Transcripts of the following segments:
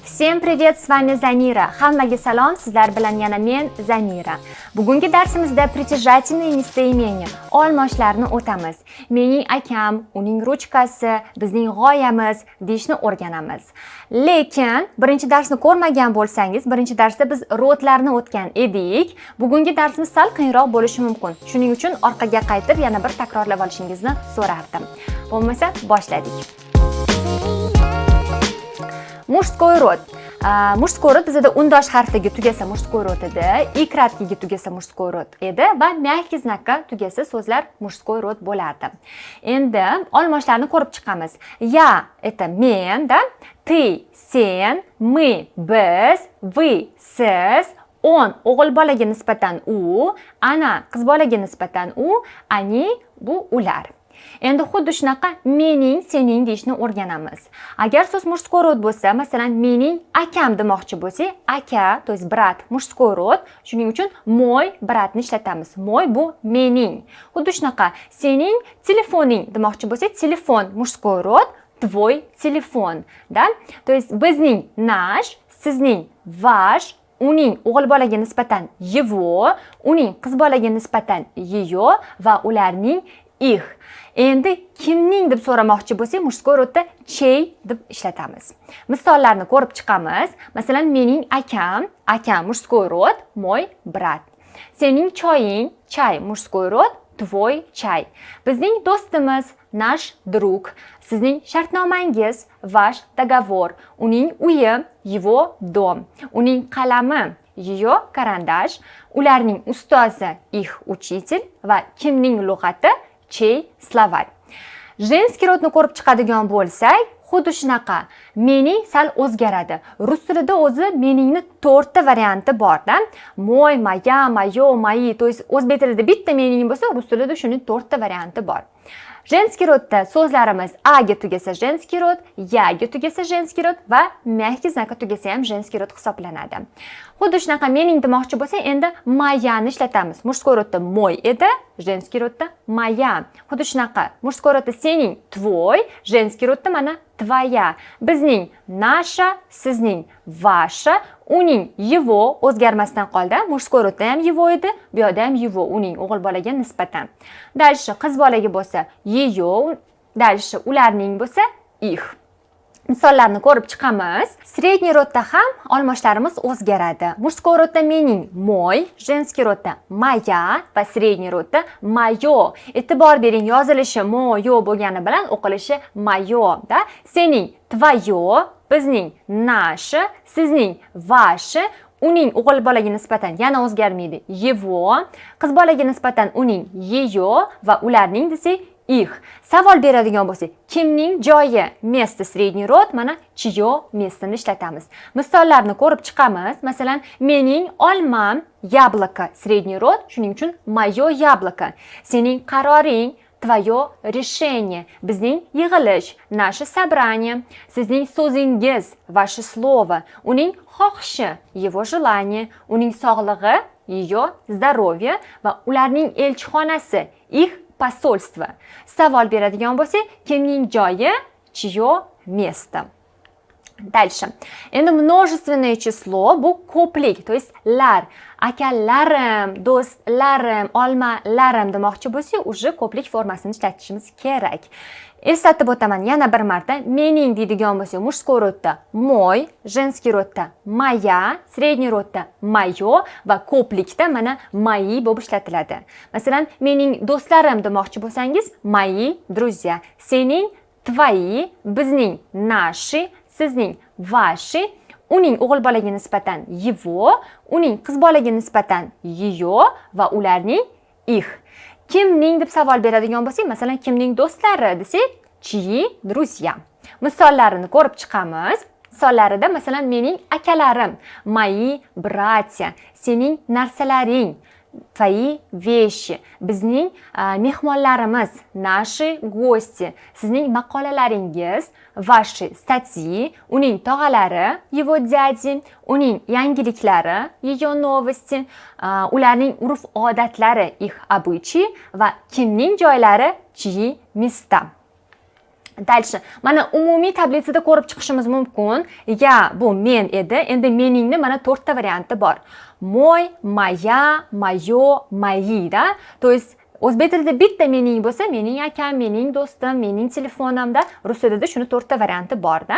Всем привет, с вами Замира. Hammaga salom, sizlar bilan yana men, Zamira. Bugungi darsimizda притяжательные местоимения, olmoshlarni o'tamiz. Mening akam, uning ruchkasi, bizning g'oyamiz deyishni o'rganamiz. Lekin birinchi darsni ko'rmagan bo'lsangiz, birinchi darsda biz род larni o'tgan edik. Bugungi darsimiz sal qiyinroq bo'lishi mumkin. Shuning uchun orqaga qaytib yana bir takrorlab olishingizni so'rardim. Bo'lmasa, boshladik. Мужской род. Мужской род bizada undosh harfiga tugasa, мужской род edi, и краткий ga tugasa, мужской род edi va мягкий знак ka tugasa, so'zlar мужской род bo'lardi. Endi olmoshlarni ko'rib chiqamiz. Я — это men, да? Ты — sen, мы — biz, вы — siz, он — o'g'il bolaga nisbatan u, она — qiz bolaga nisbatan u, они — bu ular. Endi xuddi shunaqa mening, sening deyishni o'rganamiz. Agar so'z мужской род bo'lsa, masalan, mening akam demoqchi bo'lsak, aka, то есть брат, мужской род, shuning uchun мой брат ni ishlatamiz. Мой bu mening. Xuddi shunaqa sening telefoning demoqchi bo'lsak, телефон мужской род, твой телефон, да? То есть bizning наш, sizning ваш, uning o'g'il bolaga nisbatan его, uning qiz bolaga nisbatan ее va ularning их. Endi kimning deb so'ramoqchi bo'lsak, мужской род da чей deb ishlatamiz. Misollarni ko'rib chiqamiz. Masalan, mening akam, akam мужской род, мой брат. Sening choying, чай мужской род, твой чай. Bizning do'stimiz, наш друг. Sizning shartnomangiz, ваш договор. Uning uyi, его дом. Uning qalami, ее карандаш. Ularning ustozi, их учитель va kimning lug'ati, чей словарь. Женский род ni ko'rib chiqadigan bo'lsak, xuddi shunaqa. Mening sal o'zgaradi. Rus tilida o'zi meningni to'rtta varianti borda. Мой, моя, моё, мои. То есть o'zbek tilida bitta mening bo'lsa, rus tilida shuning to'rtta varianti bor. Женский род da so'zlarimiz а ga tugasa женский род, я ga tugasa женский род va мягкий знак ka tugasa ham женский род hisoblanadi. Xuddi shunaqa mening demoqchi bo'lsak, endi моя ni ishlatamiz. Мужской род da мой edi, женский род da моя. Xuddi shunaqa мужской род da sening твой, женский род da mana твоя. Bizning наша, sizning ваша, uning его o'zgarmasdan qoldi. Мужской род da ham его edi, bu yerda ham его, uning o'g'il bolaga nisbatan. Дальше qiz bolaga bo'lsa ее, дальше ularning bo'lsa их. Misollarni ko'rib chiqamiz. Средний род da ham olmoshlarimiz o'zgaradi. Мужской род da mening мой, женский род da моя va средний род da моё. E'tibor bering, yozilishi моё bo'lgani bilan o'qilishi моё, да? Sening твоё, bizning наше, sizning ваше, uning o'g'il bolaga nisbatan yana o'zgarmaydi его, qiz bolaga nisbatan uning ее va ularning desak их. Savol beradigan bo'lsak, kimning joyi, место средний род, mana чье место ni ishlatamiz. Misollarni ko'rib chiqamiz. Masalan, mening olmam, яблоко средний род, shuning uchun моё яблоко. Sening qaroring, твое решение. Bizning yig'ilish, наше собрание. Sizning so'zingiz, ваше слово. Uning xohishi, его желание. Uning sog'lig'i, ее здоровье va ularning elchixonasi, их посольство. Savol beradigan bo'lsak, kimning joyi, чье место. Дальше. Endi множественное число bu ko'plik, то есть lar, akalarim, do'stlarim, olmalarim demoqchi bo'lsak, уже ko'plik formasini ishlatishimiz kerak. Eslatib o'taman yana bir marta, mening deydigan bo'lsak, мужской род da мой, женский род da моя, средний род da моё va ko'plikda mana мои bo'lib ishlatiladi. Masalan, mening do'stlarim demoqchi bo'lsangiz, мои друзья. Sening твои, bizning наши, sizning ваши, uning o'g'il bolaga nisbatan его, uning qiz bolaga nisbatan ее va ularning их. Kimning deb savol beradigan bo'lsak, masalan, kimning do'stlari desak, чьи друзья. Misollarini ko'rib chiqamiz. Misollarida, masalan, mening akalarim, мои братья, sening narsalaring, твои вещи, bizning mehmonlarimiz, наши гости, sizning maqolalaringiz, ваши статьи, uning tog'alari, его дяди, uning yangiliklari, ее новости, ularning urf-odatlari, их обычаи va kimning joylari, чьи места. Дальше. Mana, umumiy таблица da ko'rib chiqishimiz mumkin. Я bu men edi. Endi meningni mana to'rtta varianti bor. Мой, моя, моё, мои, да? То есть o'zbek tilida bitta mening bo'lsa, mening akam, mening do'stim, mening telefonimda, rus tilida shuni to'rtta varianti bor-da.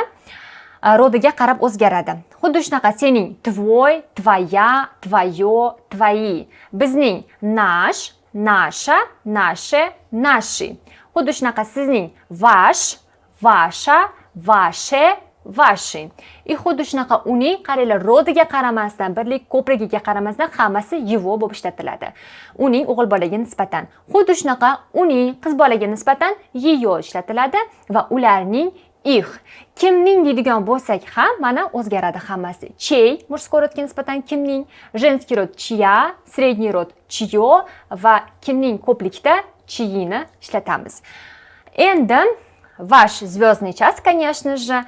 Род iga qarab o'zgaradi. Xuddi shunaqa sening твой, твоя, твоё, твои. Bizning наш, наша, наше, наши. Xuddi shunaqa sizning ваш, ваша, ваше, ваши. И xuddi shunaqa uning, qaranglar, род iga qaramasdan, birlik ko'pligiga qaramasdan hammasi его bo'lib ishlatiladi. Uning o'g'il bolaga nisbatan. Xuddi shunaqa uning qiz bolaga nisbatan ее ishlatiladi va ularning их. Kimning deydigan bo'lsak ham, mana, o'zgaradi hammasi. Чей мужской род ga nisbatan kimning, женский род чья, средний род чье va kimning ko'plikda чьи ni ishlatamiz. Endi ваш звездный час, конечно же,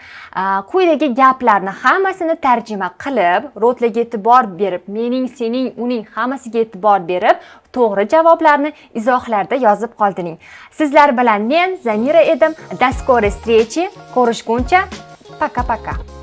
quyidagi gaplarni hammasini tarjima qilib, род larga e'tibor berib, mening, sening, uning hammasiga e'tibor berib, to'g'ri javoblarni izohlarda yozib qoldiring. Sizlar bilan men, Zamira edim. До скорой встречи. Ko'rishguncha, пока-пока.